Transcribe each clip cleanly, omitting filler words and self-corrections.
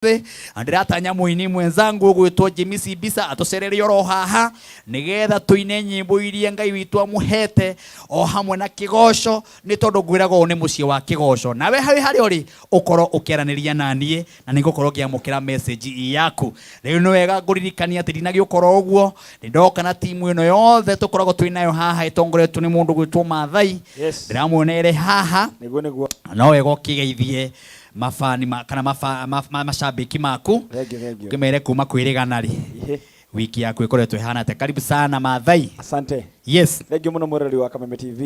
Ũmũthĩ na ndĩratanya mũini mwenzangu ũgwĩtwo Jimmy Simbisa atũcerere oro haha nĩgetha tũine nyĩmbo iria Ngai witũ amũhete o hamwe na kĩgoco, nĩ tondũ ngwĩraga ũũ nĩ mũciĩ wa kĩgoco. Nawe harĩ harĩa ũrĩ ũkorwo ũkĩaranĩria na niĩ na nĩngũkorwo ngĩamũkĩra message yaku. Rĩu nĩ wega ngũririkania atĩ ndinagĩũka oro ũguo, nĩ ndoka na timu ĩno yothe tũkoragwo twĩ nayo haha ĩtongoretio nĩ mũndũ ũgwĩtwo Maathai. Ndĩramuona ere haha. Nĩguo nĩguo. No wega ũkĩgeithie mafani ma, kana mafa, ma, ma, mashabiki maku. Thengiũ, thengiũ. Ũkĩmere kuma kwĩrĩgana rĩ, Ihe. wiki yaku ĩkoretwo ĩhana atĩa? Karibu sana Maathai. Asante. Yes. Thengiũ mũno mwĩroreri wa Kameme TV.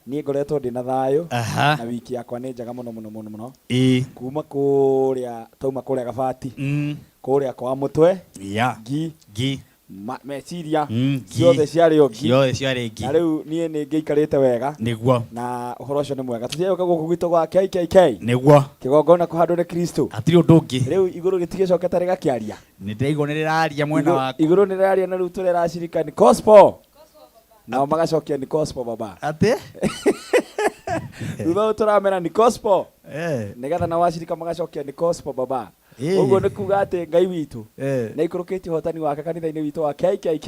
Niĩ ngoretwo ndĩ na thayũ. Na wiki yakwa nĩ njega mũno mũno mũno mũno. Kuma kũrĩa tauma kũrĩa Gabati. Kũrĩa kwa mũtwe. Ngi. Ngi. Meciria Ngi. Ciothe ciarĩ o ngi. Ciothe ciarĩ ngi. Na rĩu niĩ nĩ ngĩikarĩte wega. Na ũhoro ũcio nĩ mwega. Tũtiagĩũka gũkũ gwitũ gwa KKK. Kĩgongona kũhandwo nĩ Kristo. Hatirĩ ũndũ ũngĩ. Rĩu igũrũ rĩtigĩcokete rĩgakĩaria. Nĩ ndĩraigua nĩ rĩraria mwena waku. Igũrũ nĩ rĩraria na rĩu tũrera acirika ni gospel. Nao magacokia ni gospel baba. Atĩ? Thutha ũyũ tũramera ni gospel. Nĩgetha nao acirika magacokia ni gospel baba. Ũguo nĩ kuga atĩ Ngai witũ nĩ aikũrũkĩtie ũhotani wake kanitha-inĩ witũ wa KKK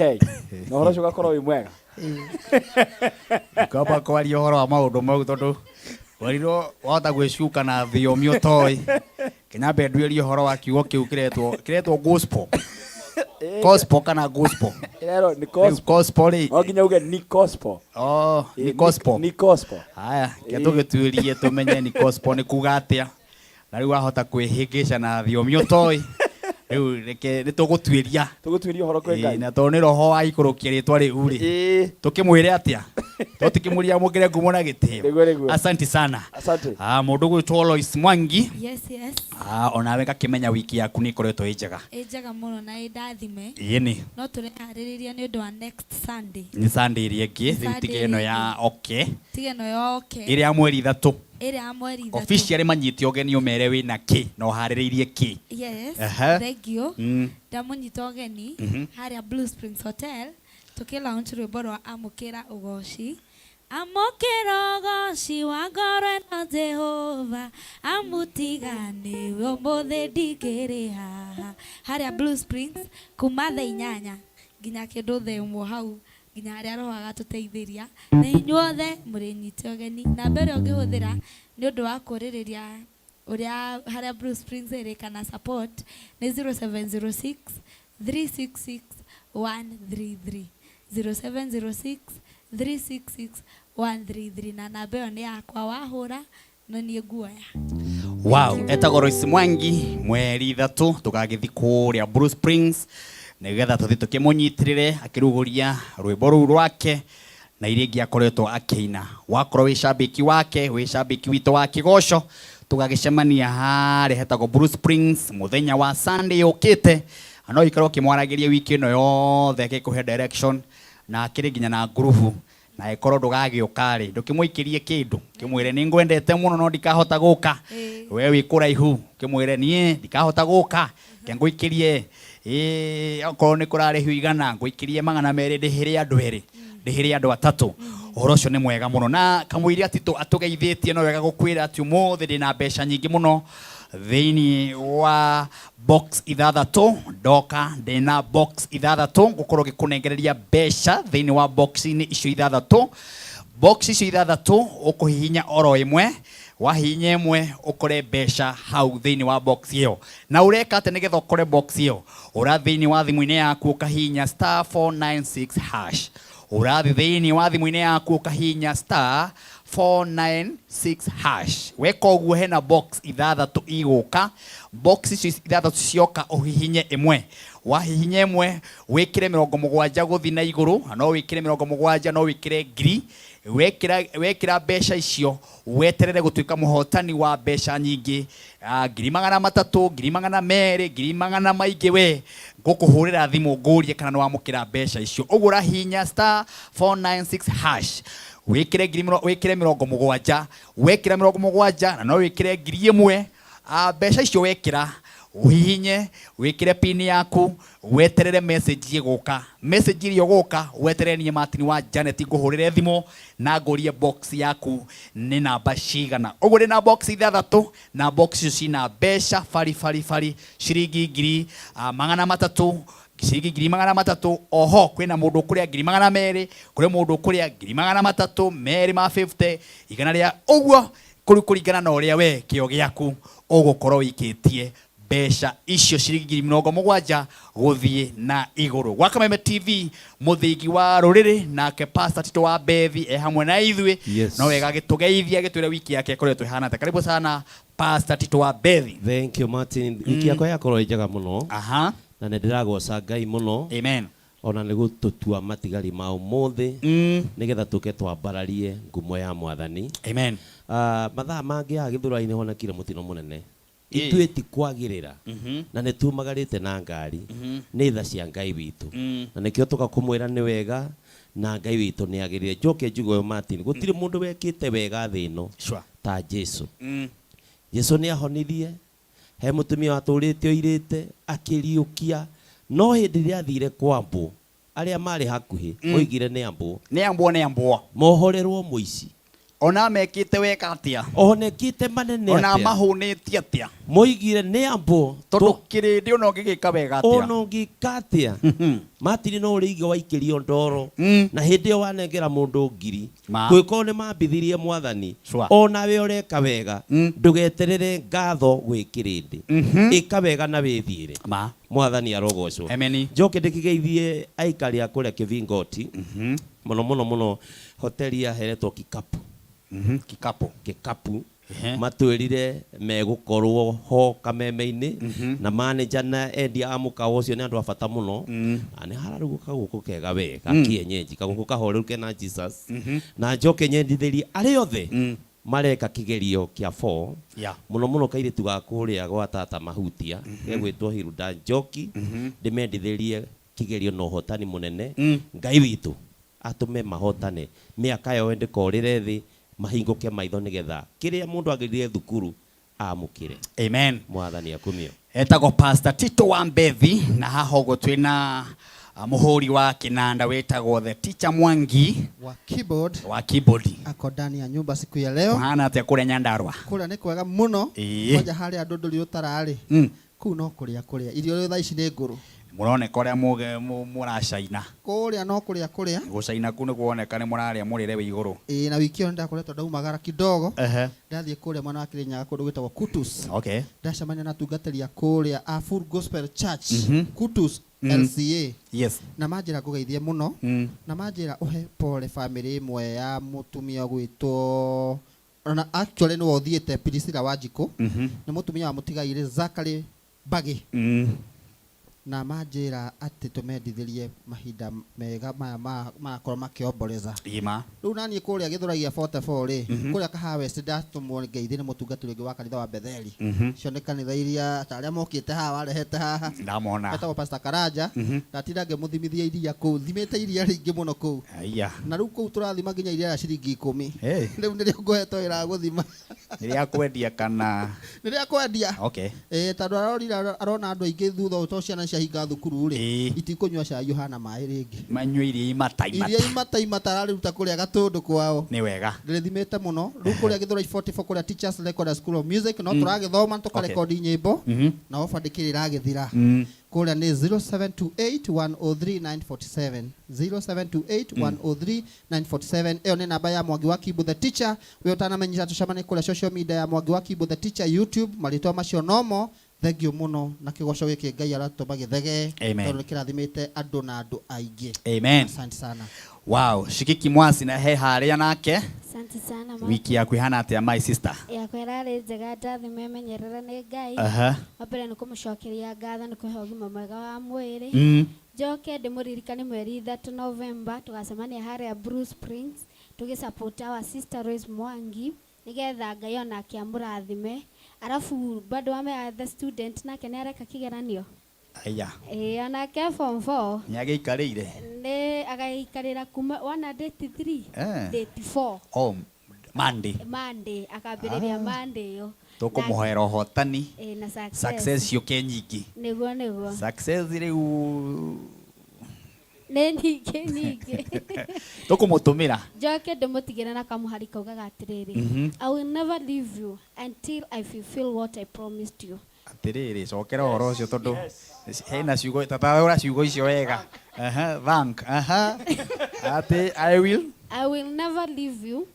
na ũhoro ũcio ũgakorwo wĩ mwega. Ngamba kwaria ũhoro wa maũndũ mau tondũ werirwo wahota gwĩcuka na thiomi ũtoĩ. Kĩnyambe nduĩrie ũhoro wa kiugo kĩu kĩretwo gospel. Gospel kana gospel? Ĩrerwo nĩ Rĩu gospel. Gospel rĩ. No nginya uge ni gospel. Oh, ni gospel. Ni gospel. Haya, ke tũgĩtuĩrie tũmenye ni gospel nĩ kuga atĩa. Na rĩu wahota kwĩhĩngĩca na thiomi ũtoĩ. Rĩu reke nĩ tũgũtuĩria. Tũgũtuĩria ũhoro kwĩ Ngai. Na tondũ nĩ roho wa ikũrũkia rĩtwa rĩu rĩ. Tũkĩmwĩre atĩa? Tũtikĩmũria amũkĩre ngumo na gĩtĩo. Nĩguo nĩguo. Asante sana. Asante. Ah, mũndũ gwĩtwo Lois Mwangi. Yes. Ah, onawe ngakĩmenya wiki yaku nĩ ĩkoretwo ĩ njega. Ĩ njega mũno na ĩ ndathime. Ĩni. No tũreharĩrĩria nĩ ũndũ wa next Sunday. Nĩ Sunday ĩrĩa ĩngĩ, rĩu Sunday tiga ĩno ĩrĩa ya ĩngĩ. okay. Tiga ĩno ya okay. Ĩrĩa ya mweri 3. Ĩrĩa ya mweri 3. Officially manyite ũgeni ũmere wĩna kĩ na ũharĩrĩirie kĩ. Yes. Thengiũ. Ndamũnyita ũgeni harĩa Blue Springs Hotel tũkĩ launch rwĩmbo rwa Amũkĩra Ũgoci. Amũkĩra ũgoci wa ngoro ĩno Jehova, amũtiga nĩwe ũmũthĩ ndingĩrĩ haha. Harĩa Blue Springs kuma thaa 8 nginya kĩndũ thaa 1 hau nginya harĩa Roho agatũteithĩria. Na inyuothe mũrĩnyite ũgeni. Namba ĩrĩa ũngĩhũthĩra nĩ ũndũ wa kũrĩrĩria ũrĩa harĩa Blue Springs ĩrĩ kana support nĩ 0706 366 133, 0706 366 133, na namba ĩyo nĩ yakwa, wahũra no niĩ nguoya. Wow, etagwo Royce Mwangi, mweri 3 tũgagĩthiĩ kũrĩa Blue Springs nĩgetha tũthiĩ tũkĩmũnyitĩrĩre akĩrugũria rwĩmbo rũu rwake na iria ingĩ akoretwo akĩina. Wakorwo wĩ cambĩki wake, wĩ cambĩki witũ wa kĩgoco, tũgagĩcemania harĩa hetagwo Blue Springs mũthenya wa Sunday yũkĩte, na no ũikare ũkĩmwaragĩria wiki ĩno yothe akĩkũhe direction na akĩrĩ nginya na ngurubu, na angĩkorwo ndũgagĩũka rĩ, ndũkĩmũikĩrie kĩndũ, kĩmwĩre nĩ ngwendete mũno no ndikahota gũka, we wĩ kũraihu, kĩmwĩre niĩ ndikahota gũka, ke ngũikĩrie, ĩĩ okorwo nĩ kũrarĩhio 100, ngũikĩrie 200 ndĩhĩre andũ erĩ, ndĩhĩre andũ atatũ. Ũhoro ũcio nĩ mwega mũno. Na kamũira Tito atũgeithĩtie, no wega gũkwĩra atĩ ũmũthĩ ndĩna mbeca nyingĩ mũno thĩinĩ wa box 6, ndoka ndĩna box 6, ngũkorwo ngĩkũnengereria mbeca thĩinĩ wa box-inĩ icio 6. Box icio 6 ũkũhihinya oro ĩmwe, wahihinya ĩmwe ũkore mbeca hau thĩinĩ wa box ĩyo. Na ũreka atĩa nĩgetha ũkore box ĩyo? Ũrathiĩ thĩinĩ wa thimũ-inĩ yaku ũkahihinya *496#. Ũrathiĩ thĩinĩ wa thimũ-inĩ yaku ũkahihinya *496#. Weka ũguo hena box 6 igũka. Box icio 6 cioka ũhihinye ĩmwe. Wahihinya ĩmwe wĩkĩre 70 gũthiĩ na igũrũ, na no wĩkĩre 70, no wĩkĩre 1000. Wekĩra mbeca icio weterere gũtuĩka mũhotani wa mbeca nyingĩ, 300,000, 200,000, ngiri magana maingĩ. We ngũkũhũrĩra thimũ ngũrie kana nĩ wamũkĩra mbeca icio. Ũguo ũrahihinya *496# wĩkĩre ngiri wĩkĩre 70, wekĩra 70 na no wĩkĩre 1000. Mbeca icio wekĩra Ũhihinye, wĩkĩre pin yaku, weterere message ĩgũka. Message ĩrĩa ũgũka, weterere niĩ Martin wa Janet ngũhũrĩre thimũ na ngũrie box yaku nĩ namba cigana. Ũguo ndĩna box ithathatũ na box icio cina mbeca bari bari bari, ciringi 300,000, ciringi 300,000. Oho kwĩna mũndũ ũkũrĩa 200,000, kũrĩ mũndũ ũkũrĩa 300,000, merĩ ma 50, igana rĩa ũguo, kũringana na ũrĩa we kĩo gĩaku ũgũkorwo wĩikĩtie mbeca icio ciringi 70,000 gũthiĩ na igũrũ. Gwa Kameme TV, mũthingi wa rũrĩrĩ, nake Pastor Tito wa Bethi e hamwe na ithuĩ. Yes. No wega agĩtũgeithia, agĩtwĩra wiki yake ĩkoretwo ĩhana atĩa. Karibu sana, Pastor Tito wa Bethi. Thank you, Martin. Wiki yakwa yakorwo ĩ njega mũno. Na nĩ ndĩragoca Ngai mũno. Amen. Ona nĩ gũtũtua matigari ma ũmũthĩ nĩgetha tũke twambararie ngumo ya Mwathani. Amen. Mathaa mangĩ haha Gĩthũrai-inĩ honekire mũtino mũnene. Ithuĩ ti kwagĩrĩra na nĩ tumagarĩte na ngari, nĩ tha cia Ngai witũ. Na nĩkĩo tũka kũmwĩra nĩ wega na Ngai witũ nĩ agĩrĩire. Njoke njuge ũyũ, Martin, gũtirĩ mũndũ wekĩte wega thĩ ĩno ta Jesu. Jesu nĩ ahonirie, he mũtumia watũrĩte oirĩte, akĩriũkia, no hĩndĩ ĩrĩa athire kwambwo, arĩa marĩ hakuhĩ oigire nĩ ambwo. Nĩ ambwo, nĩ ambwo. Mohorerwo mũici. Ona mekĩte wega atĩa? Ona ekĩte manene Ona atĩa? mahũnĩtie atĩa? Moigire nĩ ambwo. Tondũ kĩrĩndĩ ona ũngĩgĩka wega atĩa? Ona ũngĩka atĩa? Martin, no ũrĩige waikĩrio ndoro. Na hĩndĩ ĩyo wanengera mũndũ ngiri. Kũngĩkorwo nĩ mambithirie Mwathani, onawe ũreka wega, ndũgeterere ngatho gwĩ kĩrĩndĩ. Ĩka wega na wĩthiĩre. Mwathani arogocwo. Amen. Njoke ndĩkĩgeithie aikari a kũrĩa Kĩvingoti, mũno mũno mũno hoteli ya heretwo Kikapu. Kikapu. Kikapu. Matwĩrire megũkorwo ho Kameme-inĩ, na manager na endia a mũkawa ũcio nĩ andũ a bata mũno. Na nĩ hararugwo kagũkũ kega we, ga kienyeji, kagũkũ kahoreru kena Jesus. Na njoke nyendithĩrie arĩa othe mareka kĩgerio kĩa 4, mũno mũno kairĩtu ga kũrĩa gwa tata Mahutia, gegwĩtwo Hilda Njoki, ndĩmendithĩrie kĩgerio na ũhotani mũnene. Ngai witũ atũme mahotane, mĩaka yao ndĩkorĩre thĩ, mahingũke maitho nĩgetha kĩrĩa mũndũ agĩrire thukuru amũkĩre. Amen. Mwathani akumio. Etagwo Pastor Tito wa Mbethi, na haha ũguo twĩna mũhũri wa kĩnanda wĩtagwo The Teacher Mwangi wa keyboard, wa keyboard ako ndani ya nyumba siku ya leo. Kũhana atĩa kũrĩa Nyandarua? Kũrĩa nĩ kwega mũno. Kwanja harĩa andũ ndũrĩ ũtararĩ. Kũu no kũrĩa kũrĩa. Irio thaa ici nĩ ngũrũ. Mũroneka ũrĩa mũracaina. Kũrĩa no kũrĩa kũrĩa. Gũcaina kũu nĩ kuoneka nĩ mũrarĩa mũrĩre wĩ igũrũ. Ĩĩ, na wiki ĩyo nĩndakoretwo ndaumagara kidogo. Ndathiĩ kũrĩa mwena wa Kĩrĩnyaga kũndũ gwĩtagwo Kutus. Ndacemania na atungatĩri a kũrĩa a Full Gospel Church, Kutus LCA. Na manjĩra ngũgeithie mũno. Na manjĩra ũhe pole family ĩmwe ya mũtumia ũgwĩtwo, ona actually nĩwe ũthiĩte, Priscilla Wanjikũ. Nĩ mũtumia wa mũtigairĩ Zachary Mbagĩ. Na manjĩra atĩ tũmendithĩrie mahinda mega maya marakorwo makĩomboreza. Rĩu naniĩ kũrĩa Gĩthũrai gĩa 44 rĩ, kũrĩa Kahawa West ndatũmwo ngeithi nĩ mũtungatĩri ũngĩ wa kanitha wa Betheli. Icio nĩ kanitha iria ta arĩa mokĩte haha warehete haha. Ndamona. Etagwo Pastor Karanja. Ndatinda ngĩmũthimithia iria kũu, thimĩte iria rĩingĩ mũno kũu. Aya. Na rĩu kũu tũrathima nginya iria rĩa ciringi 10. Hey. Rĩu nĩrĩo ngũhetwo wĩra wa gũthima. Nĩ rĩa kwendia kana? Nĩ rĩa kwendia. Tondũ arorire arona andũ aingĩ thutha ũyũ tondũ ciana ciahinga thukuru rĩ, itikũnyua cai ũhana maĩ rĩngĩ. Manyue iria imata imata. Iria imata imata ararĩruta kũrĩa Gatũndũ kwao. Nĩ wega. Ndĩrĩthimĩte mũno. Rĩu kũrĩa Gĩthũrai 44 kũrĩa Teachers Record School of Music no tũragĩthoma tũkarekodi nyĩmbo na ofa ndĩkĩrĩ ĩragĩthira. Kũrĩa nĩ 0728 103 947. 0728 103 947. Ĩyo nĩ namba ya Mwangi wa Kimbo the Teacher. We ũtanamenyera tũcemanie kũrĩa social media ya Mwangi wa Kimbo the Teacher YouTube, marĩtwa macio nomo. Thank you mũno na kĩgoco gĩkĩ Ngai aratũma gĩthegee. Amen. Tondũ nĩkĩrathimĩte andũ na andũ aingĩ. Amen. Asante sana. Wow, Shikiki Mwasi na he harĩa nake. Asante sana, ma. Wiki yaku ihana atĩa, my sister? Yakwa ĩrarĩ njega, ndathima ĩmenyerere nĩ Ngai. Wa mbere nĩ kũmũcokeria ngatho nĩ kũhe ũgima mwega wa mwĩrĩ. Njoke ndĩmũririkane mweri 3 November tũgacemania harĩa Blue Springs tũgĩ support our sister Rose Mwangi nĩgetha Ngai onake amũrathime. Arabu bado wamea the student nake nĩ areka kĩgeranio. Aya. Ĩĩ, onake form 4. Nĩ agĩikarĩire? Nĩ agaikarĩra kuma wana date 3, date 4. Oh, Monday. Monday, akambĩrĩria Monday ĩyo. Tũkũmũhoera ũhotani. Ĩĩ, na success. Success ciũke nyingĩ. Nĩguo nĩguo. Success rĩu Nĩ nyingĩ nyingĩ. Tũkũmũtũmĩra. Njoke ndĩmũtigĩre na kamũhari kaugaga atĩrĩrĩ, I will never leave you until I fulfill what I promised you. Atĩrĩrĩ, cokera ũhoro ũcio tondũ hena ciugo tatatũra ciugo icio wega. Aha, thank. Aha. Atĩ I will. I will never leave you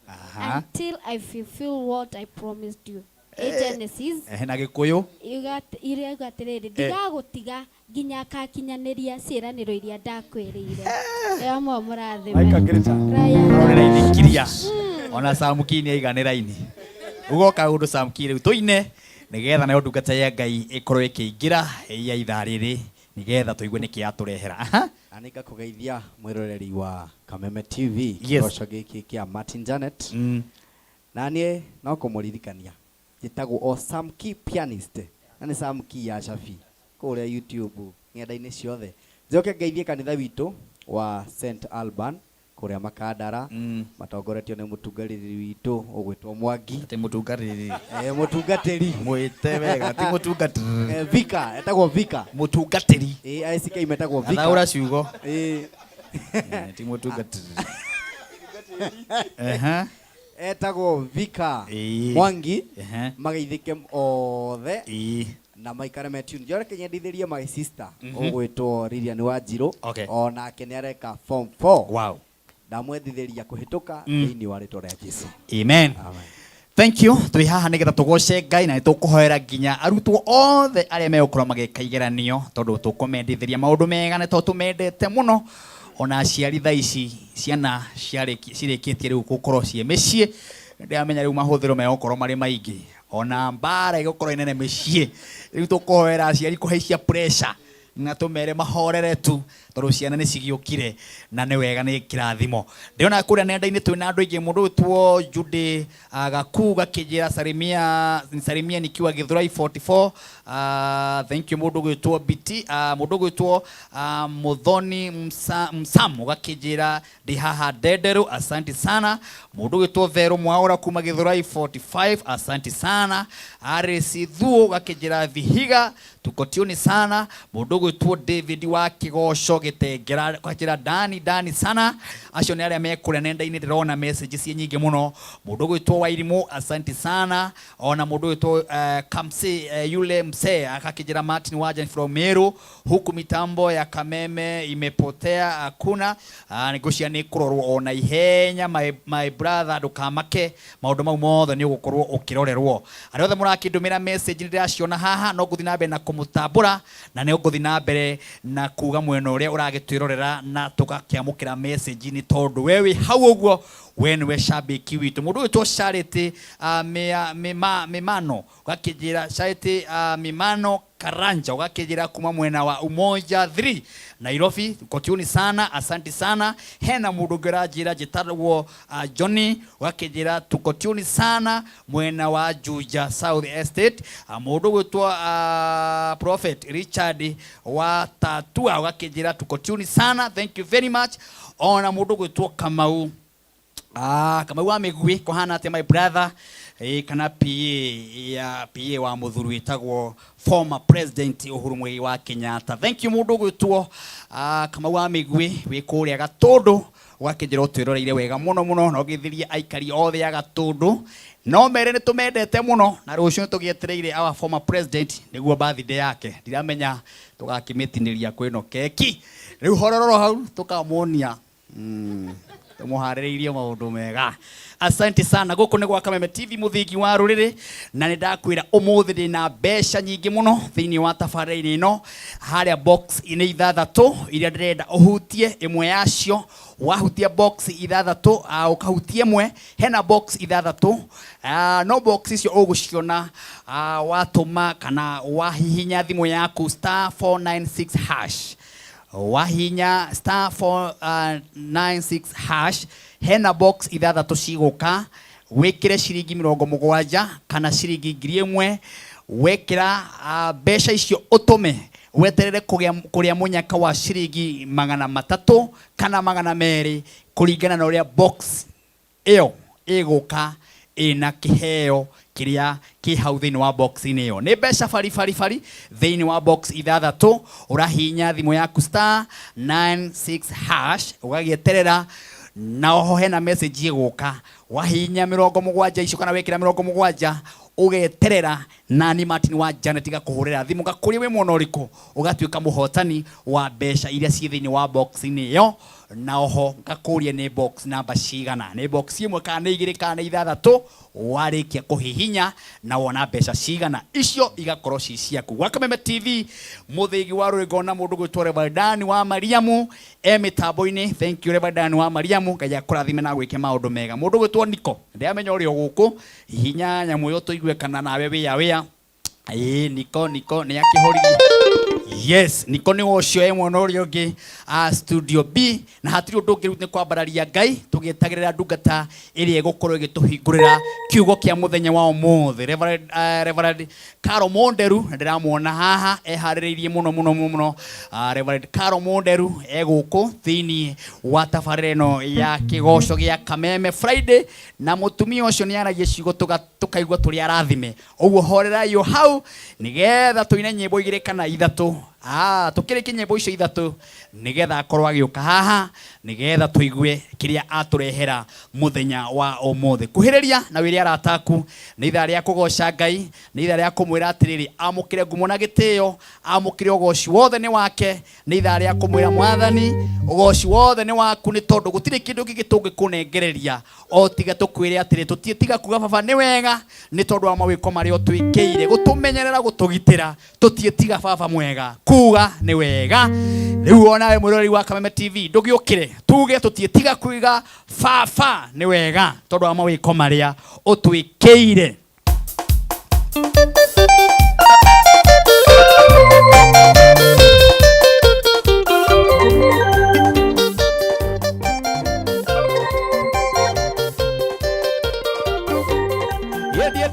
until I fulfill what I promised you. Ĩ Genesis. Ehe, na Gĩkũyũ. Yuga iria yuga atĩrĩrĩ, ndigagũtiga nginya ngakinyanĩria ciĩranĩro iria ndakwĩrĩire. Ĩyo amwe mũrathime. Mike Ngirita. Ryan. Nĩ raini kiria. Ona Sam Key nĩ aiga nĩ raini. Ugoka ũndũ Sam Key rĩu tũine nĩgetha nayo ndungata ya Ngai ĩkorwo ĩkĩingĩra ya ithaa rĩrĩ nĩgetha tũigue nĩkĩ yatũrehera. Aha. Na nĩ ngakũgeithia mwĩroreri wa Kameme TV, kĩgoco gĩkĩ kĩa Martin Janet. Na niĩ no kũmũririkania njĩtagwo o Sam Key Pianist, na nĩ Sam Key ya Shafi kũrĩa YouTube ng'enda-inĩ ciothe. Njoke ngeithie kanitha witũ wa St Alban kũrĩa Makandara, matongoretio nĩ mũtungatĩri witũ ũgwĩtwo Mwangi. Atĩ mũtungatĩri? Mũtungatĩri. Mwĩte wega, ti mũtungatĩri. Vika, etagwo Vika. Mũtungatĩri. ICK metagwo Vika. Athaũra ciugo. Ti mũtungatĩri. Ehe. Etagwo Vika Mwangi. Mageithĩke othe. Na maikare me tune. Njore nyendithĩrie my sister ũgwĩtwo Lilian Wanjirũ. O nake nĩ areka form 4. Ndamwendithĩria kũhĩtũka thĩinĩ wa rĩtwa rĩa Jesu. Amen. Amen. Thank you. Twĩ haha nĩgetha tũgoce Ngai na nĩtũkũhoera nginya arutwo othe arĩa megũkorwo magĩka igeranio tondũ tũkũmendithĩria maũndũ mega nĩ tondũ tũmendete mũno. Ona aciari thaa ici ciana cirĩkĩtie rĩu gũkorwo ciĩ mĩciĩ, ndĩramenya rĩu mahũthĩro megũkorwo marĩ maingĩ. Ona mbara ĩgũkorwo ĩnene mĩciĩ. Rĩu tũkũhoera aciari kũhaicia pressure na tũmere mahorere tu tondũ ciana nĩ cigĩũkire na nĩ wega nĩ kĩrathimo. Ndĩrona kũrĩa nenda-inĩ twĩna andũ aingĩ, mũndũ ũgwĩtwo Judy Gaku gakĩnjĩra salimia, salimia nikiwa Githurai 44. Thank you mũndũ ũgwĩtwo Biti, mũndũ ũgwĩtwo Muthoni Msamu gakĩnjĩra ndĩ haha Ndenderu, asante sana. Mũndũ ũgwĩtwo Vero Mwaura kuma Githurai 45, asante sana. Arisi Thuo gakĩnjĩra Vihiga tuko tuni sana. Mũndũ ũgwĩtwo David wa Kĩgoco Gĩtengera gakĩnjĩra Dani Dani sana. Acio nĩ arĩa me kũrĩa nenda-inĩ, ndĩrona message ciĩ nyingĩ mũno. Mũndũ ũgwĩtwo Wairimũ, asante sana. Ona mũndũ ũgwĩtwo Kamsi yule msee akakĩnjĩra Martin Wajan from Meru, huku mitambo ya Kameme imepotea hakuna. Ngũcia nĩ kũrorwo ona ihenya my brother, ndũkamake, maũndũ mau mothe nĩ ũgũkorwo ũkĩrorerwo. Arĩa othe mũrakĩndũmĩra message nĩ ndĩraciona haha, no ngũthiĩ na mbere na kũmũtambũra na nĩ ngũthiĩ na mbere na kuga mwena ũrĩa ũragĩtwĩrorera na tũgakĩamũkĩra message nĩ tondũ we wĩ hau ũguo, we nĩwe shabiki witũ. Mũndũ ũgwĩtwo Charity Mimano ũgakĩnjĩra Charity Mimano Karanja ũgakĩnjĩra kuma mwena wa Umoja 3 Nairobi, kotiuni sana, asante sana. Hena mũndũ ũngĩ ũranjĩra njĩtagwo Johnny ũgakĩnjĩra tuko tuni sana mwena wa Juja South Estate. Mũndũ ũgwĩtwo Prophet Richard wa Tatua ũgakĩnjĩra tuko tuni sana, thank you very much. Ona mũndũ ũgwĩtwo Kamau, Kamau wa Mĩgui, kũhana atĩa my brother? Kana PA ya PA wa mũthuri wĩtagwo former president Uhuru Muigai wa Kenyatta. Thank you mũndũ ũgwĩtwo Kamau wa Mĩgui wĩ kũrĩa Gatũndũ, ũgakĩnjĩra ũtwĩroreire wega mũno mũno, na ũgĩthirie aikari othe a Gatũndũ no mere nĩ tũmendete mũno, na rũciũ nĩ tũgĩetereire our former president nĩguo birthday yake. Ndiramenya tũgakĩmĩtinĩria kwĩno keki rĩu horororo hau tũkamuonia. Tũmũharĩrĩirie maũndũ mega. Asante sana. Gũkũ nĩ gwa Kameme TV, mũthingi wa rũrĩrĩ, na nĩ ndakwĩra ũmũthĩ ndĩna mbeca nyingĩ mũno thĩinĩ wa tabarĩra-inĩ ĩno. Harĩa box nĩ ithathatũ iria ndĩrenda ũhutie ĩmwe yacio. Wahutia box ithathatũ, ũkahutia ĩmwe, hena box ithathatũ, no box icio ũgũciona, watũma kana wahihinya thimũ yaku star 496 hash. Wahihinya star 496 hash, hena box ithathatũ cigũka, wĩkĩre ciringi mĩrongo mũgwanja kana ciringi ngiri ĩmwe. Wekĩra mbeca icio ũtũme, weterere kũrĩa mũnyaka wa ciringi magana matatũ kana magana merĩ kũringana na ũrĩa box ĩyo ĩgũka ĩna kĩheo Kĩrĩa kĩ hau thĩinĩ wa box-inĩ ĩyo nĩ mbeca bari bari bari. Thĩinĩ wa box ithathatũ, ũrahihinya thimũ yaku star 96 hash, ũgagĩeterera na oho hena message ĩgũka. Wahihinya 70 icio kana wekĩra 70, ũgeterera nani Martin wa Janet gakũhũrĩra thimũ gakũria wĩ mwena ũrĩkũ, ũgatuĩka mũhotani wa mbeca iria ciĩ thĩinĩ wa box-inĩ ĩyo. Na oho ngakũria nĩ box namba cigana, nĩ box ĩmwe kana nĩ igĩrĩ kana nĩ ithathatũ. Warĩkia kũhihinya na wona mbeca cigana, icio igakorwo ci ciaku. Gwa Kameme TV, mũthĩgi wa rwĩmbo na mũndũ gwĩtwo Reverend Dan wa Mariamu e mĩtambo-inĩ. Thank you, Reverend Dan wa Mariamu, Ngai akũrathime na gwĩke maũndũ mega. Mũndũ gwĩtwo Niko, ndĩramenya ũrĩ o gũkũ, hihinya nyamũ ĩyo tũigue kana nawe wĩa wĩa. Ĩĩ, Niko, Niko nĩ akĩhũririe. Yes, Niko nĩ ũcio e mwena ũrĩa ũngĩ a studio B, na hatirĩ ũndũ ũngĩ rĩu nĩ kwambararia Ngai tũgĩetagĩrĩra ndungata ĩrĩa ĩgũkorwo ĩgĩtũhingũrĩra kiugo kĩa mũthenya wa ũmũthĩ, Reverend Caro Monderu. Na ndĩramuona haha eharĩrĩirie mũno mũno mũno mũno. Reverend Caro Monderu e gũkũ thĩinĩ wa tabarĩra ĩno ya kĩgoco gĩa Kameme Friday, na mũtumia ũcio nĩ aragia ciugo tũkaigua tũrĩ arathime. Ũguo horerai o hau nĩgetha tũine nyĩmbo igĩrĩ kana ithatũ. Tũkĩrĩkie nyĩmbo icio ithatũ nĩgetha akorwo agĩũka haha nĩgetha tũigue kĩrĩa atũrehera mũthenya wa ũmũthĩ. Kuhĩrĩria na wĩre arata aku nĩ ithaa rĩa kũgoca Ngai, nĩ ithaa rĩa kũmwĩra atĩrĩrĩ, amũkĩre ngumo na gĩtĩo, amũkĩre ũgoci wothe nĩ wake. Nĩ ithaa rĩa kũmwĩra Mwathani ũgoci wothe nĩ waku, nĩ tondũ gũtirĩ kĩndũ kĩngĩ tũngĩkũnengereria o tiga tũkwĩre atĩrĩ, tũtiĩtiga kuga baba nĩ wega, nĩ tondũ wa mawĩko marĩa ũtwĩkĩire, gũtũmenyerera, gũtũgitĩra. Tũtiĩtiga baba mwega kuga nĩ wega. Rĩu onawe mwĩroreri wa Kameme TV, ndũgĩũkĩre tuge tũtiĩtiga kuga baba nĩ wega tondũ wa mawĩko marĩa ũtwĩkĩire.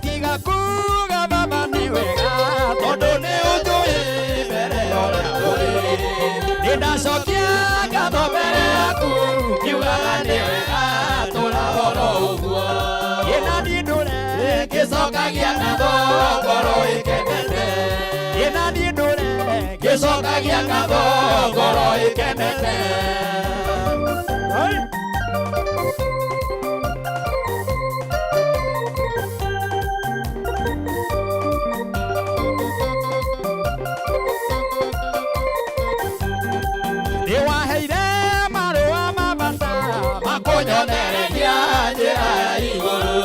Tiga kuga baba nĩ wega tondũ nĩ ũnjũĩ mbere ya ũrĩa ũrĩ. Nĩndacokia ngatho mbere yaku ngiugaga nĩ wega tũra oro ũguo. Ĩna niĩ ndũre ngĩcokagia ngatho ngoro ĩkenete. Ĩna niĩ ndũre ngĩcokagia ngatho ngoro ĩkenete. Nĩwaheire marũa ma bata makũnyonereria njĩra ya igũrũ.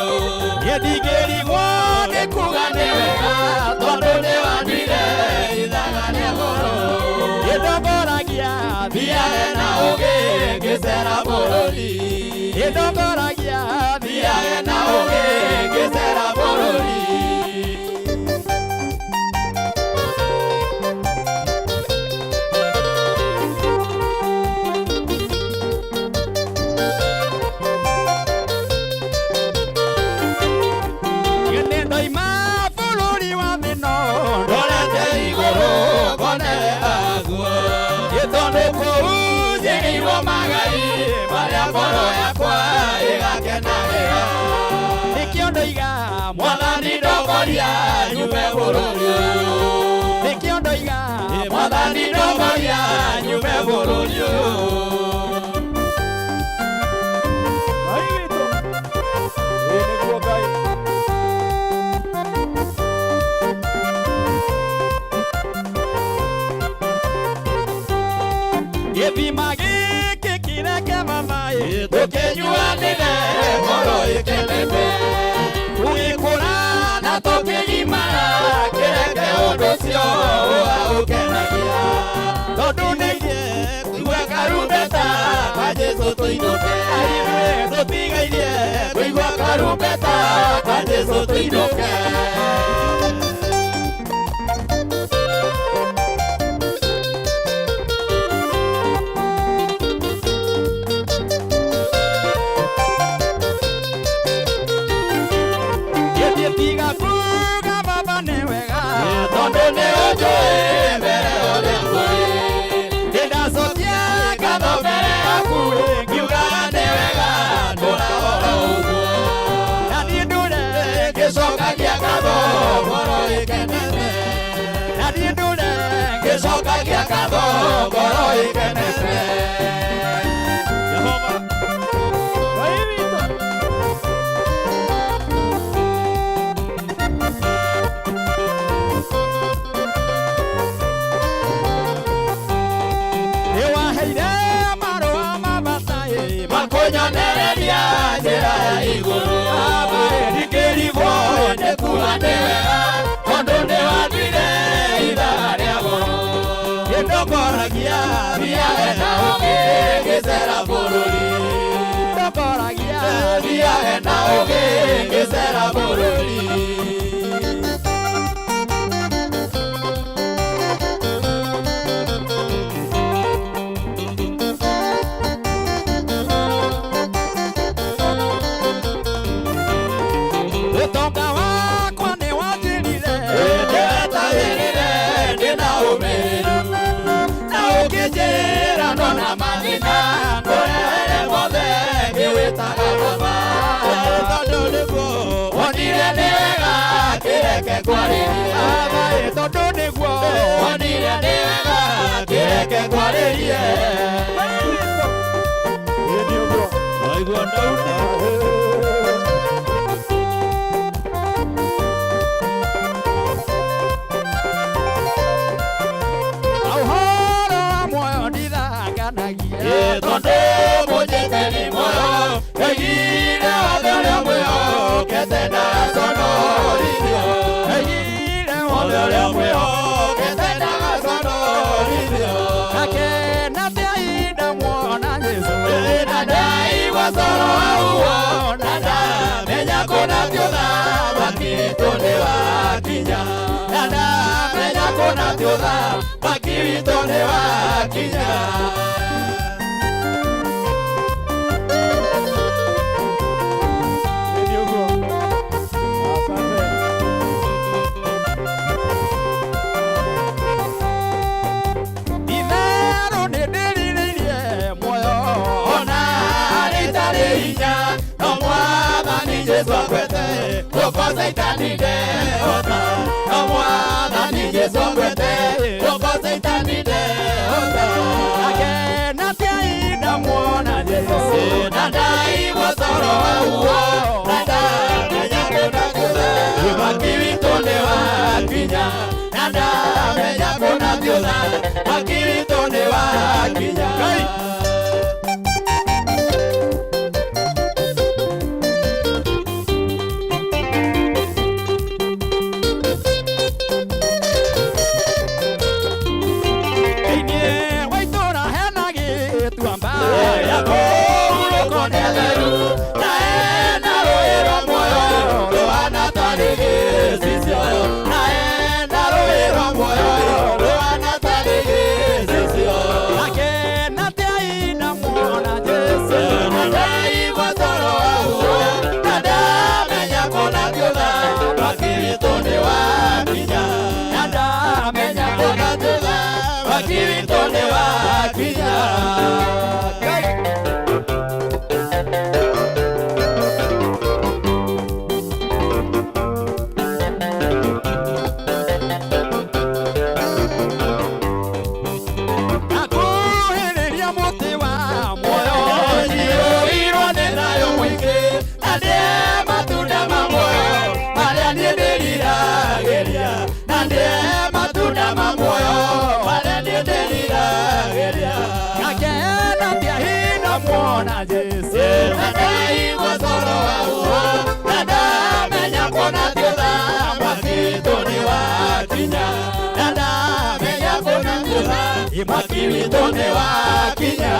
Niĩ ndingĩrigwo nĩ kuga nĩ wega tondũ nĩwandire ithaga rĩa goro. Nĩndongoragia thiage na ũũgĩ ngĩcera bũrũri. Nĩndongoragia thiage na ũũgĩ ngĩcera bũrũri. Ndoima bũrũri wa thĩno ndorete igũrũ ngone aguo. Tondũ kũu njigĩirwo magai marĩa ngoro yakwa ĩgakenagĩra. Nĩkĩo ndoiga Mwathani ndongoria nyume bũrũri ũyũ. Nĩkĩo ndoiga Mwathani ndongoria nyume bũrũri ũyũ. Ngai witũ. Ĩĩ nĩguo Ngai. Gĩthima gĩkĩ kĩreke mamaĩ tũkĩnyuanĩre ngoro ĩkenete. Tũgĩkũra na tũkĩgimara kĩreke ũndũ ũcio ũkenagia. Tondũ nĩirie kũigua karumbeta ka Jesũ tũinũke. Ithuĩ tũtigairie kũigua karumbeta ka Jesũ tũinũke. Tiga kuga baba nĩ wega tondũ nĩ ũnjũĩ mbere ya ũrĩa ngũĩ. Nĩndacokia ngatho mbere yaku ngiugaga nĩ wega ndũra oro ũguo. Na niĩ ndũre ngĩcokagia Ngĩcokagia ngatho ngoro ĩkenete. Jehova Ngai witũ. Nĩwaheire marũa ma bata ĩ makũnyonereria njĩra ya igũrũ. Ndikĩrigwo nĩ kuga nĩ wega tondũ nĩwandire ithaa rĩa goro. Nĩndokoragia thiage na ũũgĩ ngĩcera bũrũri. Ndokoragia thiage na ũũgĩ ngĩcera bũrũri. Ũtonga wakwa nĩwanjĩrire ndĩwetagĩrĩre ndĩna ũmĩrĩru na ũkĩnjĩra ndona mathĩna ngũrehere mothe ngĩwĩtaga baba tondũ nĩguo wonire nĩ wega kĩreke ngwarĩrie baba tondũ nĩguo wonire nĩ wega kĩreke ngwarĩrie. Waigua Daudi. Ũhoro wa muoyo ndithanganagia tondũ mũnjĩte nĩ muoyo ndoigire wothe ũrĩa mwĩhokete ndaconorithio ndoigire wothe ũrĩa mwĩhokete ndaconorithio ngakena atĩa ihinda muona Jesũ na ndaigua coro wauo na ndamenya kũna ti ũthamaki witũ nĩwakinya na ndamenya kũna ti ũthamaki witũ nĩwakinya. Nĩ ũguo. Asante. Itherũ nĩndĩrirĩirie muoyo ona rĩtarĩ hinya no mwathani Jesũ akwete gũkũ Caitani ndehota no mwathani Jesũ akwete gũkũ Caitani ndehota ngakena atĩa ihinda muona Jesũ na ndaigua coro wauo na ndamenya kũna ti ũthamaki witũ nĩwakinya na ndamenya kũna ti ũthamaki witũ nĩwakinya. Thĩinĩ wa itũũra hena gĩtuamba ya kũhurũkwo nĩ atheru na hena rũũĩ rwa muoyo rũhana tarĩ gĩcicio na hena rũũĩ rwa muoyo rũhana tarĩ gĩcicio ngakena atĩa ihinda muona Jesũ na ndaigua coro wauo na ndamenya kũna ti ũthamaki witũ nĩwakinya na ndamenya kũna ti ũthamaki witũ nĩwakinya. Akuhĩrĩria mũtĩ wa muoyo njiyũirwo nĩ thayũ mũingĩ na ndĩe matunda ma muoyo marĩa niĩ ndĩriragĩria na ndĩe matunda ma muoyo marĩa niĩ ndĩriragĩria ngakena atĩa ihinda muona Jesũ na ndaigua coro wauo na ndamenya kũna ti ũthamaki witũ nĩwakinya na ndamenya kũna ti ũthamaki witũ nĩwakinya.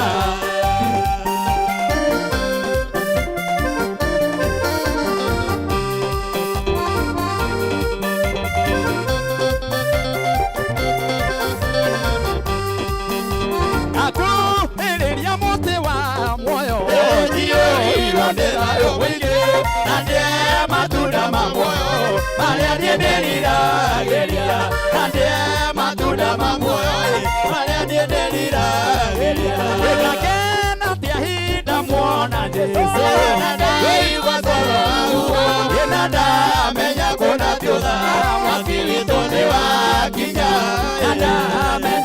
Akuhĩrĩria mũtĩ wa muoyo njiyũirwo nĩ thayũ mũingĩ na ndĩe matunda ma muoyo marĩa niĩ ndĩriragĩria na ndĩe matunda ma muoyo marĩa niĩ ndĩriragĩria ngakena atĩa ihinda muona Jesũ na ndaigua coro wauo na ndamenya kũna ti ũthamaki witũ nĩwakinya na ndamenya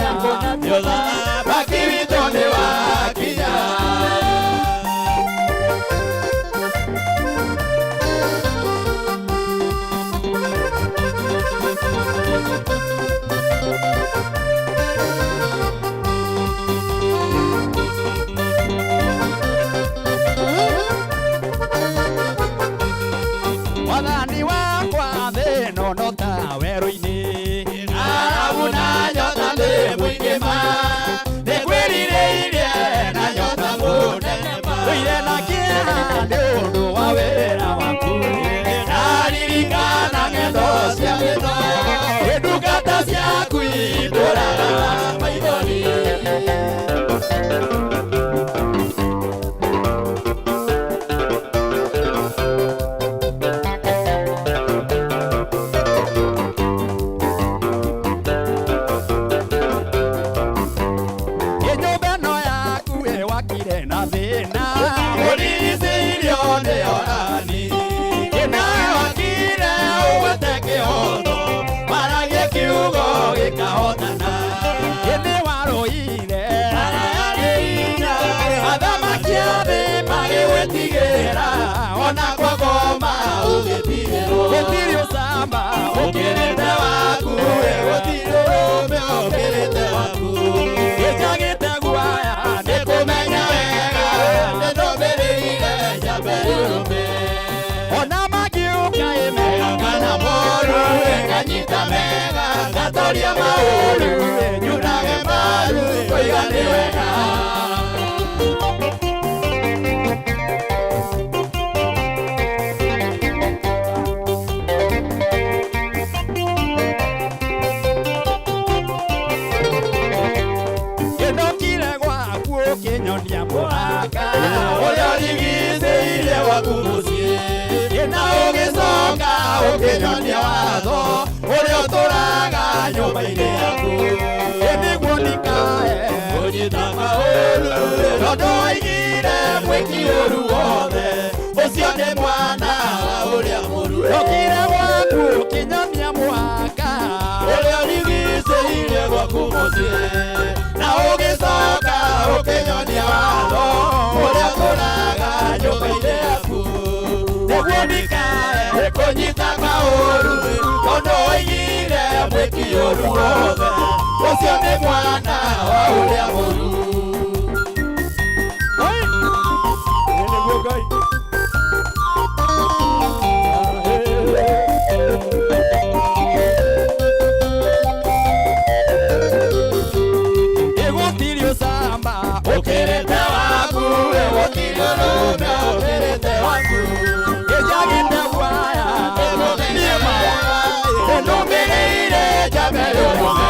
ma Nĩngwĩrirĩirie na nyota mũnene ma Ndũire na kĩeha nĩ ũndũ wa wĩra waku Ndaririkana ng'endo cia wĩno Ndungata ciaku itũraga maithori Nyũmba ĩno yaku ĩwakire na thĩna Ũrigicĩirio nĩ orani Nawe wakire ũgwete kĩhoto Waragie kiugo gĩkahotana Nĩ warũire Athamaki a thĩ magĩgwĩtigĩra Ona kwa ngoma ũgĩtigĩrwo Gũtirĩ ũcamba ũkĩrĩte waku Gũtirĩ ũrũme ũkĩrĩte waku Gĩcagĩte guaya nĩ kũmenya wega Nĩndũmĩrĩire njambe rũrũme Ona magiũka ĩ mega kana moru Nganyita mega ngatoria maũru Nyunage maru koiga nĩ wega Ndokire gwaku ũkĩnyonia mũhaka Ũrĩa ũrigicĩirie gwaku mũciĩ Na ũgĩcoka ũkĩnyonia watho Ũrĩa ũtũraga nyũmba-inĩ yaku Nĩguo ndikae kũnyita maũru Tondũ waigire mwĩki ũru wothe Ũcio nĩ mwana wa ũrĩa mũru Ndokire gwaku ũkĩnyonia mũhaka Ũrĩa ũrigicĩirie gwaku mũciĩ Na ũgĩcoka ũkĩnyonia watho Ũrĩa ũtũraga nyũmba-inĩ yaku Nĩguo ndikae kũnyita maũru Tondũ waigire mwĩki ũru wothe Ũcio nĩ mwana wa ũrĩa mũru Nĩguo Ngai Gũtirĩ ũcamba ũkĩrĩte waku Gũtirĩ ũrũme ũkĩrĩte waku Gĩcagĩte guaya Nĩndũmĩrĩire njambe rũrũme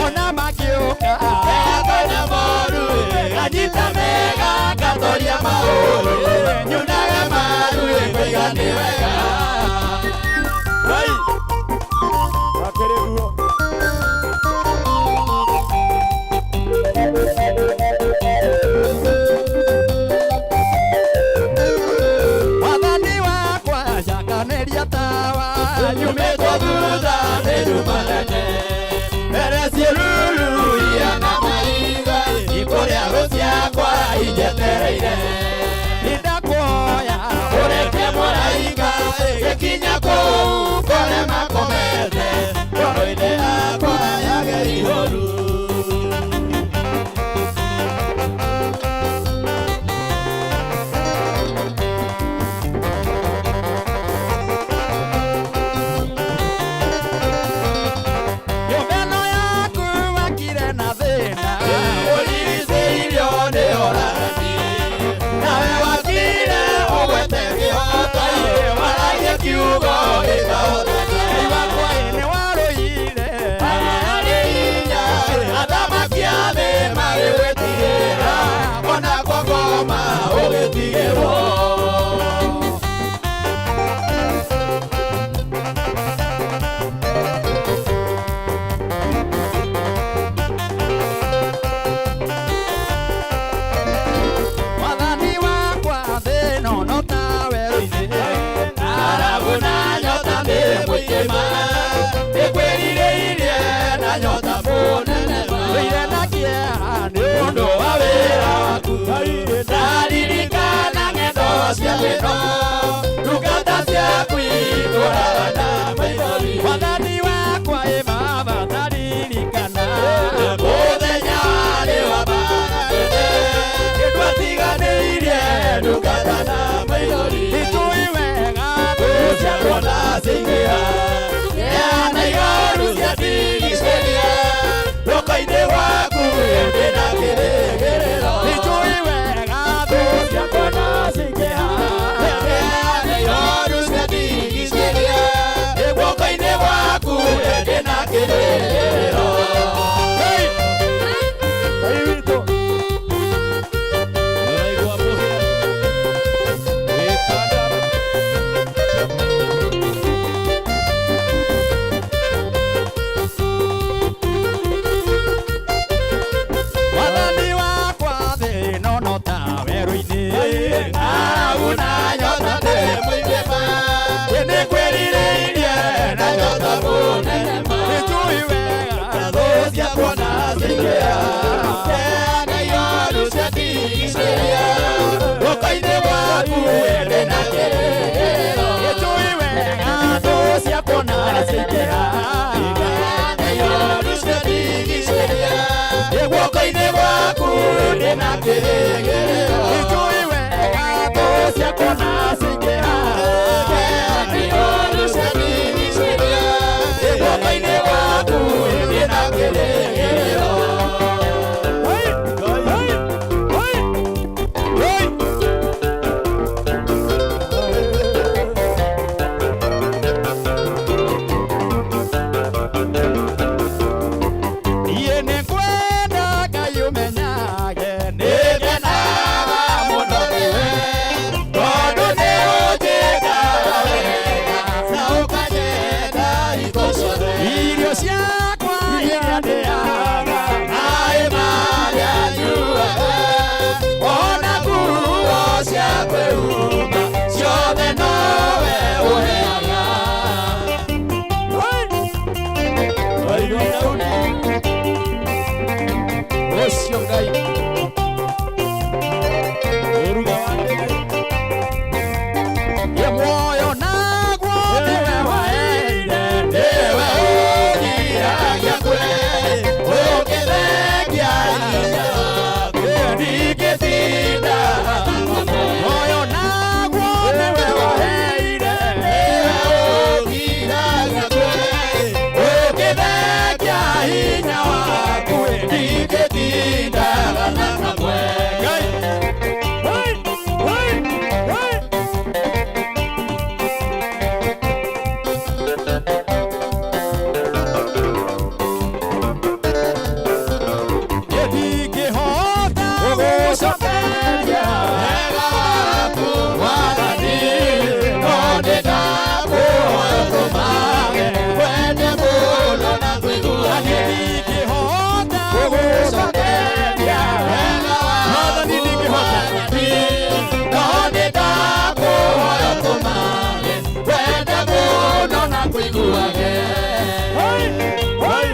Ona makĩũka kana moru Nganyita mega ngatoria maũru Nyunaga maru ngoiga nĩ wega Ngai Akĩrĩ guo Mwathani wakwa cakanĩria tawa Nyumĩtwo thutha nĩ nyuma nene Mbere ciĩruru ihana mahiga Ikũrĩa thũ ciakwa injetereire Nĩndakũhoya ũreke mũraika Gĩkinya kũu kũrĩa makomete Ngoro-inĩ yakwa yage ihoru Nyũmba ĩno yaku wakire na thĩna Ũrigicĩirio nĩ orani Nawe wakire ũgwete kĩhoto Waragie kiugo gĩkahotana Wakwa nĩ warũire Athamaki a thĩ magĩgwĩtigĩra Ona kwa ngoma ũgĩtigĩrwo Mwathani wakwa thĩ ĩno no ta werũ-inĩ Ng'aragu na nyota nĩ mũingĩ ma Nĩngwĩrirĩirie na nyota mũnene ma Ndũire na kĩeha nĩ ũndũ wa wĩra waku Ndaririkana ng'endo cia thĩ-ĩno Ndungata ciaku itũraga na maithori Mwathani wakwa ĩ baba ndaririkana Mũthenya warĩ wa mbaara Nĩndwatiganĩirie ndungata na maithori Nĩtũĩ wega thũ ciakwa ciaingĩha Neana ihoru ciandigicĩria Guoko-inĩ gwaku Ndĩna kĩrĩgĩrĩro. Njũĩ wega thũ ciakwa na cingĩha. Ndĩ guoko-inĩ gwaku ndĩna kĩrĩgĩrĩro. Niĩ nĩngwenda Ngai ũmenyage nĩngenaga mũno nĩwe, tondũ nĩũnjĩkaga wega na ũkanyenda hingo ciothe. Irio ciakwa iria ndĩaga, maĩ marĩa nyuaga, ona nguo cia kwĩhumba, ciothe nowe ũheaga. Ũcio Ngai. Ũruga wa ndĩrĩ. Ye muoyo naguo nĩwe waheire, nĩwe ũgiragia kwe, ũngĩthengia hinya waku, ndingĩtinda. Muoyo naguo nĩwe waheire, nĩwe ũgiragia kwe, ũngĩthengia hinya waku, ndingĩtinda na kamwe. Ngai. Hey, hey, hey. Ndingĩhota gũgũcokeria wega waku Mwathani, no nĩndakũhoya ũtũmage wende mũno na tũiguane. Ndingĩhota gũgũcokeria wega waku Mwathani, no nĩndakũhoya ũtũmage wende mũno na tũiguane. Hey, hey.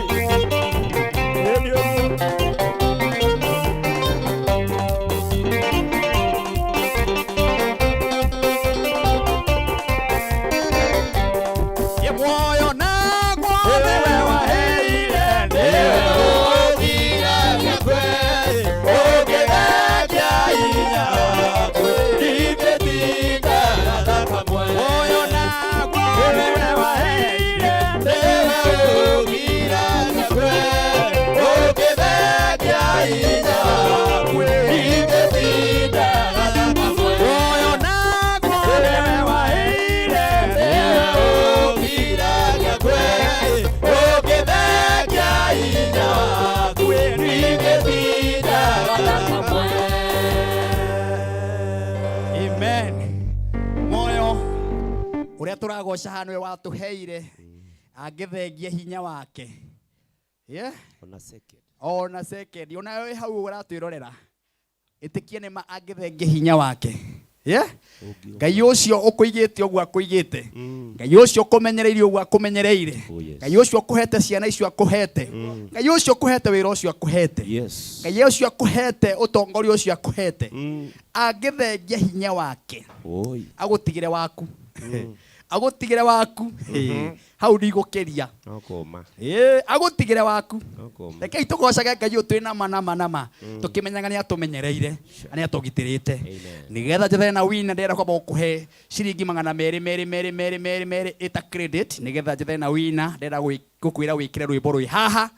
Ye muoyo naguo nĩwe waheire, nĩwe ũgiragia kwe, ũngĩthengia hinya waku, ndingĩtinda na kamwe. Muoyo naguo nĩwe waheire, nĩwe ũgiragia kwe, ũngĩthengia hinya waku, ndingĩtinda na kamwe. Muoyo naguo nĩwe waheire, nĩwe ũgiragia kwe, ũngĩthengia hinya waku, ndingĩtinda na kamwe. Amen. Moyo uria turagoca haha niwe watuheire angĩthengia hinya wake. Yeah? Ona second. Ona second. Ona wĩ hau ũratwĩrorera. Ĩtĩkia nĩ ma angĩthengia hinya wake. Yeah? Ngai ũcio ũkũigĩte ũguo akũigĩte. Ngai ũcio ũkũmenyereire ũguo akũmenyereire. Oh, yes. Ngai ũcio ũkũhete ciana icio akũhete. Ngai ũcio ũkũhete wĩra ũcio akũhete. Yes. Ngai ũcio akũhete ũtongoria ũcio akũhete. Angĩthengia hinya wake. Oi. Agũtigĩre waku. Agũtigĩre waku. Hau ndigũkĩria. No kũma. Ĩĩ, agũtigĩre waku. No kũma. Rekei tũgocage Ngai ũyũ twĩ nama nama nama. Tũkĩmenyaga nĩ atũmenyereire, na nĩ atũgitĩrĩte. Amen. Nĩgetha njethere na wina ndĩrenda kwamba gũkũhe ciringi magana merĩ merĩ merĩ merĩ merĩ merĩ ĩta credit, nĩgetha njethere na wina ndĩrenda gũkwĩra wĩkĩre rwĩmbo rwĩ haha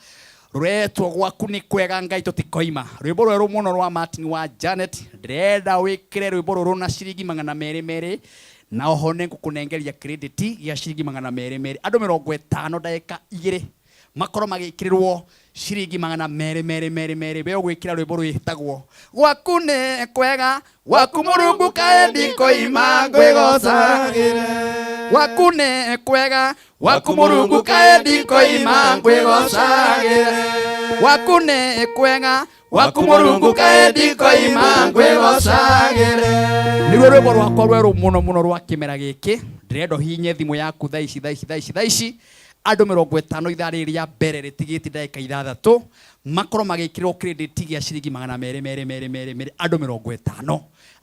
rũretwo gwaku nĩ kwega Ngai tũtikoima. Rwĩmbo rwerũ mũno rwa Martin wa Janet, ndĩrenda wĩkĩre rwĩmbo rũrũ na ciringi magana merĩ merĩ, na oho nĩ ngũkũnengeria credit ya ciringi magana merĩ merĩ. Andũ mĩrongo ĩtano ndagĩka igĩrĩ makorwo magĩkĩrĩrwo ciringi magana merĩ merĩ merĩ merĩ. We ũgwĩkĩra rwĩmbo rwĩtagwo gwaku nĩ kwega, gwaku Mũrungu kaĩ ndikoima ngwĩgocagĩre. Gwaku nĩ kwega, gwaku Mũrungu kaĩ ndikoima ngwĩgocagĩre. Gwaku nĩ kwega, gwaku Mũrungu kaĩ ndikoima ngwĩgocagĩre. Nĩruo rwĩmbo rwakwa rwerũ mũno mũno rwa kĩmera gĩkĩ. Ndĩrenda ũhihinye thimũ yaku thaa ici, thaa ici, thaa ici, thaa ici. Andũ mĩrongo ĩtano ithaa rĩrĩ rĩa mbere rĩtigĩtie ndagĩka ithathatũ makorwo magĩkĩrwo credit gĩa ciringi magana merĩ merĩ merĩ merĩ merĩ. Andũ mĩrongo ĩtano.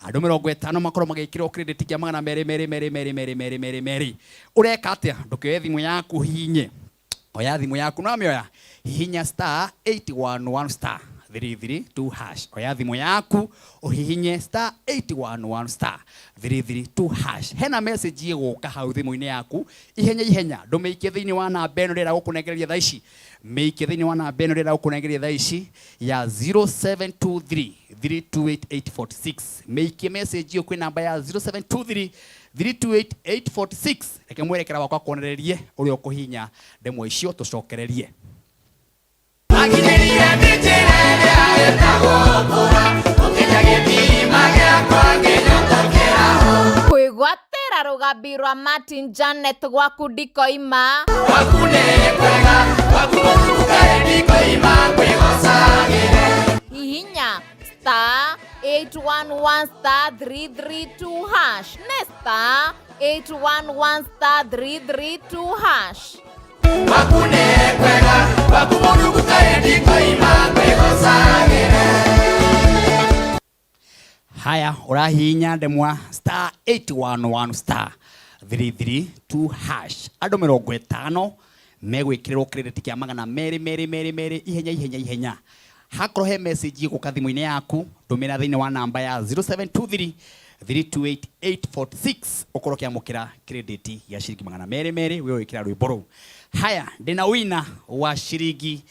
Andũ mĩrongo ĩtano makorwo magĩkĩrwo credit gĩa magana merĩ merĩ merĩ merĩ merĩ merĩ merĩ merĩ. Ũreka atĩa? Ndũkĩoye thimũ yaku ũhihinye. Oya thimũ yaku, no amĩoya. Hihinya star eight one one star 332 hash. Oya thimũ yaku ũhihinye star 811 star 332 hash. Hena message ĩgũka hau thimũ-inĩ yaku ihenya ihenya, ndũmĩikie thĩinĩ wa namba ĩno ndĩrenda gũkũnengereria thaa ici, mĩikie thĩinĩ wa namba ĩno ndĩrenda gũkũnengereria thaa ici ya 0723 328846. Mĩikie message ĩyo kwĩ namba ya 0723 328846. Reke mwerekera wakwa kuonererie ũrĩa ũkũhinya ndemwa icio tũcokererie. Akinyĩrire mĩtĩre ĩrĩa ĩtagwo mbura, ũkĩnya gĩthima gĩakwa ngĩnyotokera ho. Kwĩgwatĩra rũgambi rwa Martin Janet gwaku ndikoima. Gwaku nĩ kwega, gwaku gũtuka ndikoima kwĩgocagĩre. Hihinya star 811 star 332 hash. Ne star 811 star 332 hash. Gwaku nĩ kwega, gwaku Mũrungu kaĩ ndikoima kwĩgocagĩre. Haya, ũrahihinya ndemwa star 811 star 332 hash. Andũ 50 megwĩkĩrĩrwo credit kĩa magana merĩ merĩ merĩ merĩ ihenya ihenya ihenya. Hakorwo he message ĩgũka thimũ-inĩ yaku, ndũmĩra thĩinĩ wa namba ya 0723 328846 ũkorwo ũkĩamũkĩra credit ya ciringi magana merĩ merĩ wĩ ũgĩkĩra rwĩmbo rũu. Haya, ndĩna wina wa ciringi,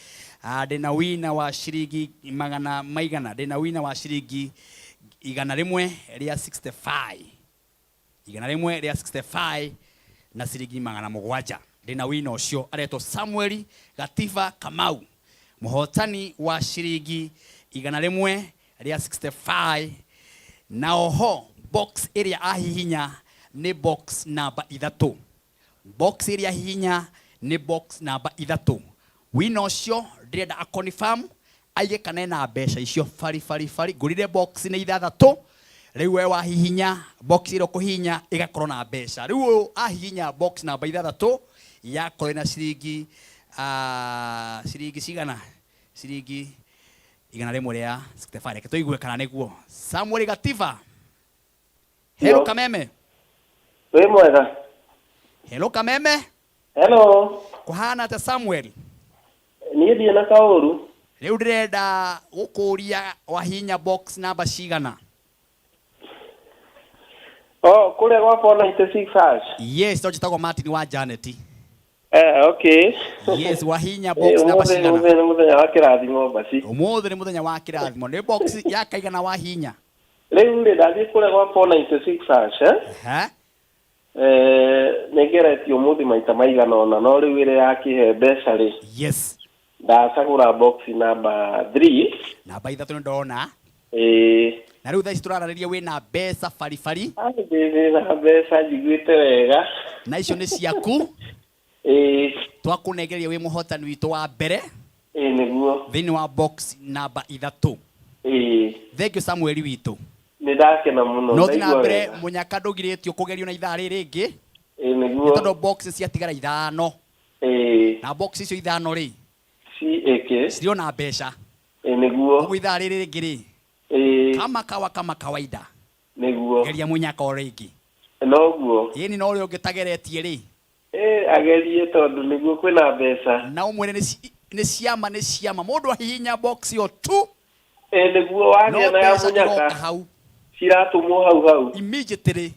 ndĩna wina wa ciringi magana maigana, ndĩna wina wa ciringi igana rĩmwe rĩa 65, igana rĩmwe rĩa 65 na ciringi magana mũgwanja. Ndĩna wina ũcio aretwo Samuel Gativa Kamau, mũhotani wa ciringi igana rĩmwe rĩa 65, na oho box ĩrĩa ahihinya nĩ box namba 3. Box ĩrĩa ahihinya nĩ box namba 3. Wina ũcio ndĩrenda a confirm aige kana ena mbeca icio bari bari bari. Ngũrire box nĩ 6, rĩu we wahihinya box ĩrĩa ũkũhihinya ĩgakorwo na mbeca. Rĩu ũyũ ahihinya box namba 6 yakorwo ĩna ciringi, ciringi cigana? Ciringi igana rĩmwe rĩa 65. Reke tũigue kana nĩguo. Samuel Gativa. Hello Kameme. Wĩ mwega. Hello Kameme. Hello. Kũhana atĩa Samuel? Niĩ ndirĩ na kaũru. Rĩu ndĩrenda gũkũria wahihinya box namba cigana? Oh, kũrĩa gwa 496 hash. Yes, to njĩtagwo Martin wa Janet. Okay. Yes, wahihinya box namba cigana? Ũmũthĩ nĩ mũthenya wa kĩrathimo basi. Ũmũthĩ nĩ mũthenya wa kĩrathimo. Nĩ box ya kaigana wahihinya? Rĩu rĩ ndathiĩ kũrĩa gwa 496 hash, eh? Ha? Nĩngeretie ũmũthĩ maita maigana ũna, no rĩu ĩrĩa yakĩhe mbeca rĩ. Yes. Ndacagũra box namba 3. Namba 3 nĩ ndona. Na rĩu thaa ici tũraranĩria wĩna mbeca baribari. Ndĩ na mbeca njiguĩte wega. Na icio nĩ ciaku. Twakũnengereria wĩ mũhotani witũ wa mbere. Nĩguo. Thĩinĩ wa box namba 3. Thank you Samuel witũ. Nĩ ndakena mũno. No thiĩ na mbere mũnyaka ndũgirĩtio kũgerio na ithaa rĩrĩ rĩngĩ. Nĩguo. Nĩ tondũ box ciatigara 5. Na box icio 5 rĩ. Ciĩke. Cirĩ ona mbeca. Nĩguo. Ũguo ithaa rĩrĩ rĩngĩ rĩ. Kama kawa kama kawaida. Nĩguo. Geria mũnyaka o rĩngĩ. Noguo. Ĩni no ũrĩa ũngĩtageretie rĩ. Agerie tondũ nĩguo kwĩna mbeca. Na ũmwĩre nĩ ciama nĩ ciama. Mũndũ ahihinya box ĩyo tu. Nĩguo wagĩa na ya mũnyaka. Hau. Ciratũmwo hau hau. Immediately.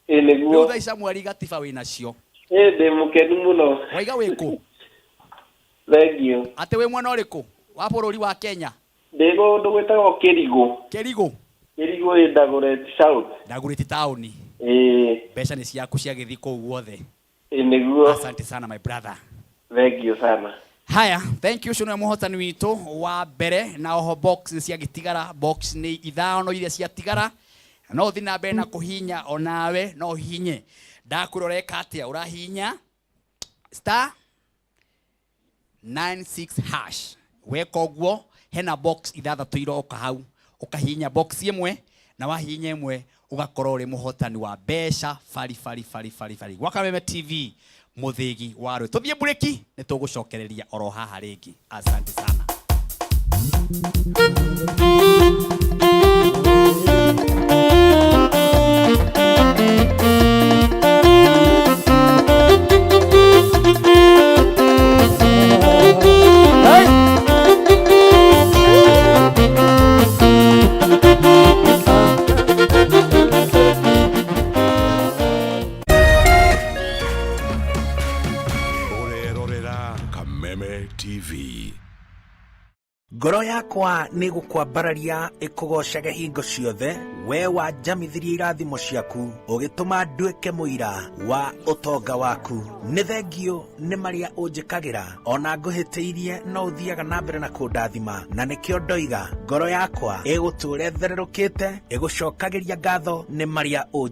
Nĩguo. Rĩu thaa ici Samuel Gatiba wĩnacio. Ndĩ mũkenu mũno. Waiga wĩkũ? Thank you. Atĩ wĩ mwena ũrĩkũ wa bũrũri wa Kenya? Ndĩ kũndũ gwĩtagwo Kĩrigũ. Kĩrigũ? Kĩrigũ ĩ Dagoretti South. Dagoretti town. Mbeca nĩ ciaku ciagĩthiĩ kũu guothe. Nĩguo. Asante sana my brother. Thank you sana. Haya, thank you ũcio nĩwe mũhotani witũ wa mbere, na oho box nĩ ciagĩtigara, box nĩ 5 iria ciatigara. No ũthiĩ na mbere na kũhihinya onawe, no ũhihinye. Ndakwĩra ũreka atĩa, ũrahihinya star 96 hash. Weka ũguo, hena box 6 iroka hau. Ũkahihinya box ĩmwe, na wahihinya ĩmwe, ũgakorwo ũrĩ mũhotani wa mbeca bari bari bari bari bari. Gwa Kameme TV, mũthĩgi wa rwĩ. Tũthiĩ mburĩki, nĩ tũgũcokereria oro haha rĩngĩ. Asante sana. Hey! Kameme TV. Ngoro yakwa nĩ gũkwambararia ĩkũgoocage hingo ciothe, we wanjamithirie irathimo ciaku, ũgĩtũma nduĩke mũira wa ũtonga waku. Nĩ thengiũ nĩ marĩa ũnjĩkagĩra, ona ngũhĩtĩirie no ũthiaga na mbere na kũndathima, na nĩkĩo ndoiga ngoro yakwa ĩgũtũũra ĩthererũkĩte, ĩgũcokagĩria ngatho nĩ marĩa ũnjĩkagĩra.